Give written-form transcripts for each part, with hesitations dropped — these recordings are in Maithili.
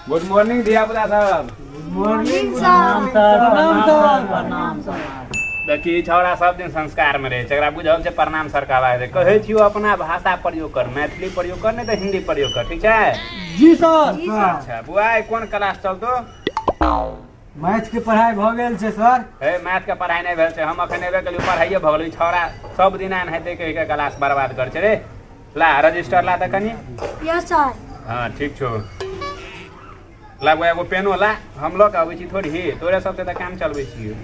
गुड मॉर्निंग धिया पुता सब। Good morning sir. प्रणाम सर। प्रणाम सर। देखी, ई छौड़ा सब दिन संस्कार में रहे छै, एकरा बुझल छै प्रणाम सर कहबाक छै। कहै छियौ अपना भाषा प्रयोग कर, मैथिली प्रयोग कर, नहि तऽ हिंदी प्रयोग कर, ठीक छै? जी सर। जी सर। अच्छा बुआ, आइ कोन क्लास चलतो? मैथ के पढ़ाई भऽ गेल छै सर। हे, मैथ के पढ़ाई नहि भेल छै, हम अखन एबे केलियौ, पढ़ाइए भऽ गेलै। ई छौड़ा सब दिन एनाहिते कहि के क्लास बर्बाद कर छै रे। ला रजिस्टर ला तऽ कनि। Yes sir. हाँ ठीक छौ, ला बुआ एगो पेनो ला, हम लऽ के अबै छी थोड़ी ही, तोरे सबसे तऽ काम चलबै छी।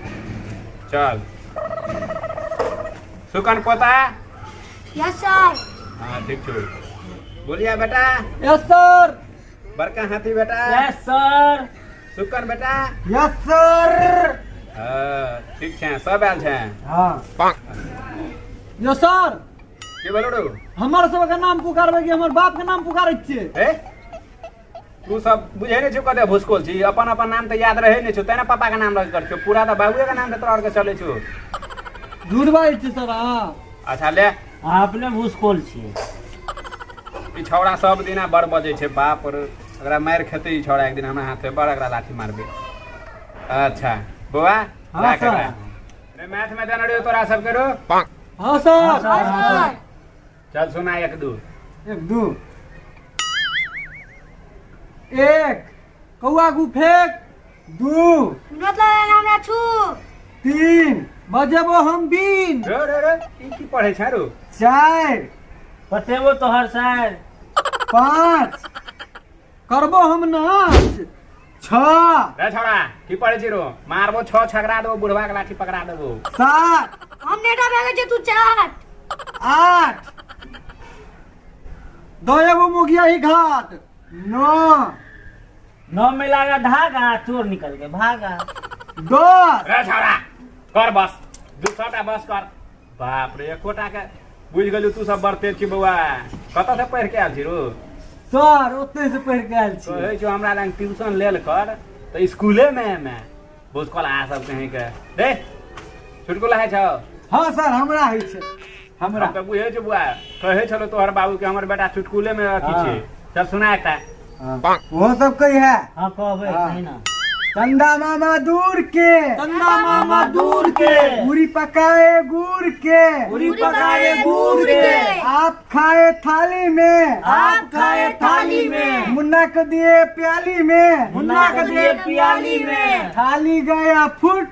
चल सुकन पोता। Yes sir. हाँ ठीक छौ। बोलिया बेटा। Yes sir. बड़का हाथी बेटा। Yes sir. सुकन बेटा। Yes sir. हाँ ठीक छै, सब आयल छै। हाँ। Yes sir. की बोलो रो? हमर सबके नाम पुकारबै कि हमर बाप के नाम पुकारै छियै? हे, तू सब बुझै नहि छौ कते भुसकोल छी, अपन अपन नाम तऽ याद रहै नहि छौ, तेना पापा के नाम लग कर छौ, पूरा तऽ बाबुए के नाम से तोरा आरके चलै छौ। झूठ बाजै छियै सर अहाँ। अच्छा ले। अहाँ अपने भूसकोल छियै। ई छौड़ा सब दिना बड़ बजै छै, बाप रे, एकरा मारि खेतै ई छौड़ा एक दिन हमरा हाथे, बड़ एकरा लाठी मारबै। अच्छा बौआ, हाँ, राख सर। एकरा। रे मैथ में देने रहियो तोरा सबके रो? हाँ सर। हाँ सर। चल सुना एक दू। एक दू एक कौआ गु फेंक। दू मतलब हमरा छू। तीन बजेबो हम बीन। रे रे रे, ई की पढ़ै छै रो? चारि पटेबो तोहर सार। पाँच करबो हम नाच। छः रे छौड़ा की पढ़ै छी रो? मारबो छह छकरा देबो, बुढ़वा के लाठी पकड़ा देबो। सात हम नेटा भए गेल छै, तू चाट। आठ दो एगो मुगिया ही घाट। नौ नौ में लागा धागा, चोर निकल के भागा। दस रे छौड़ा कर बस, 200 टा बस कर। बाप रे, एकोटा के बुझि गेलू तू सब बड़ तेज छी बौआ। कतऽ से पढ़ि के आयल छी रो? सर ओतै से पढ़ि के आयल छी। कहै छौ हमरा लग ट्यूशन लेल कर तऽ स्कूले मे एमे भुसकोल आ सब कहीं के। रे चुटकुला होइ छौ? हाँ सर, हमरा होइ छै। हमरा हम तऽ बुझै छौ बौआ, कहै छलौ तोहर बाबू के हमर बेटा चुटकुले मे अथी छै। चल सुना एकटा। हाँ, ओहो सब कही है। हाँ कहबै। हाँ। कही ना। चंदा मामा दूर के, चंदा मामा दूर के, पूरी पकाए गुड़ के, पूरी पकाए गुड़ के, आप खाए थाली में, आप खाए थाली में, मुन्ना को दिए प्याली में, मुन्ना के दिए प्याली में, थाली गया फूट,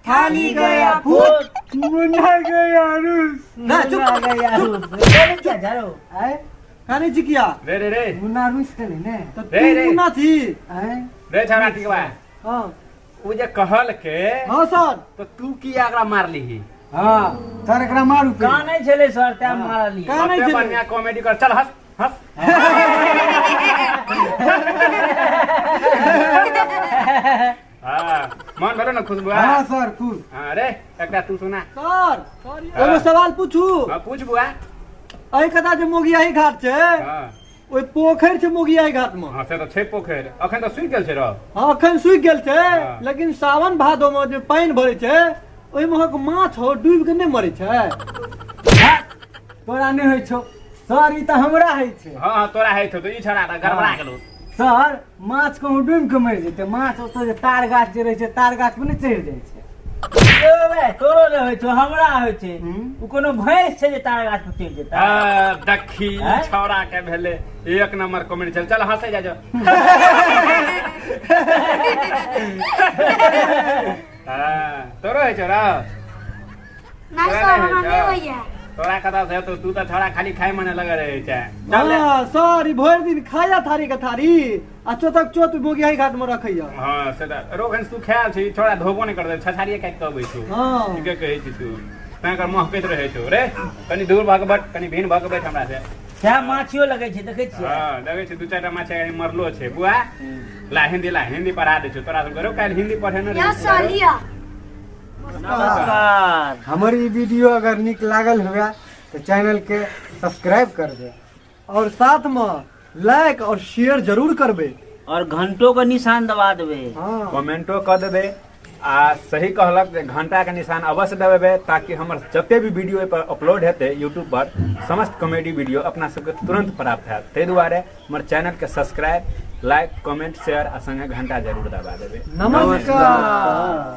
थाली गया फूट, मुन्ना गया रूस। ना चुप। मुन्ना गया रूस। रे, क्या झाड़ो? आए काने छी किया? रे रे रे, मुन्ना रूस गेलै ने। तऽ रे, तू रे। मुन्ना छी? आए रे छौड़ा ठीक बा। हाँ। उ जे कहल के हाँ सर। तो तू की एकरा मारलीही? हाँ सर, एकरा मारू पड़ि। कानै छलै सर, तैं मारलियै। कानै कते छलै। बढ़िया कॉमेडी कर, चल हंस हंस। हाँ मन भेलो ना खुशबू? हाँ सर, खुश। हाँ रे, एकटा तू सुना। सर एगो सवाल पूछू? हाँ पूछ बुआ। एहि कथा जे मोगियाही घाट छै, हाँ। ओहि पोखरि छै मोगियाही घाट मे। हाँ से तऽ छै पोखरि, अखन तऽ सुखि गेल छै रौ। हाँ अखन सुखि गेल छै। हाँ। लेकिन सावन भादो मे जे पानि भरै छै ओहिमे अहाँके माछ हो डूबि के नहि मरै छै? तोरा नहि होइ छौ सर, ई तऽ हमरा होइ छै। हाँ हाँ तोरा होइ छौ, तऽ ई छौड़ा तऽ गड़बड़ा गेलौ। सर, माछ कहूँ डूबि के मरि जेतै? माछ ओतऽ जे तार गाछ जे रहै छै, तार गाछ पर नहि चढ़ि जाइ छै? ओ बे, तोरो नहि होइ छौ, हमरा होइ छै। हम्म। ओ कोनो भैंस छै जे तार गाछ पर चढ़ि जेतै? आ, देखी आँय? छौड़ा के भेलै एक नंबर कॉमेडी। चल चल हंसे जा जो। हाँ, तोरो होइ छौ रौ? नहीं तोरा सर, नहि होइ हमरा नहीं छौ? होइया। तोरा कतऽ से हेतौ, तू तऽ छौड़ा खाली खाय मने लगल रहै छै। चल ले। हाँ सर, ई भरि दिन खाया थारी के थारी आ चोतक चोत मोगियाही घाट मे रखैया। हाँ से तऽ रोखन तू खायल छी छौड़ा, धोबो नहि करतै, छछारिये काटि कऽ अबै छौ। हाँ। ठीके कहै छी तू, तैं कर महकैत रहै छौ रे। कनि दूर भऽ के बैठ, कनि भिन भऽ के बैठ हमरा से। सएह माछियो लगै छै, देखै छियै? हाँ देखै छी, दू चारिटा माछ कनि मरलो छै। बुआ ला हिंदी, ला हिंदी पढ़ा दै छौ तोरा सबके रौ, काल्हि हिंदी पढ़े ने यस सर, लिया। नमस्कार। हमर ई वीडियो अगर नीक लागल हुए तऽ चैनल के सब्सक्राइब कर दे और साथ में लाइक और शेयर जरूर करबे और घंटो के निशान दबा देबै। हाँ। कमेंटो कऽ देबै आ सही कहलक जे घंटा के निशान अवश्य दबेबै, ताकि हमर जते भी वीडियो एहि पर अपलोड हेतै यूट्यूब पर, समस्त कॉमेडी वीडियो अपना सबके तुरंत प्राप्त हैत। ताहि दुआरे हमर चैनलके सब्सक्राइब लाइक कमेंट शेयर आ संगे घंटा जरूर दबा देबै। नमस्कार।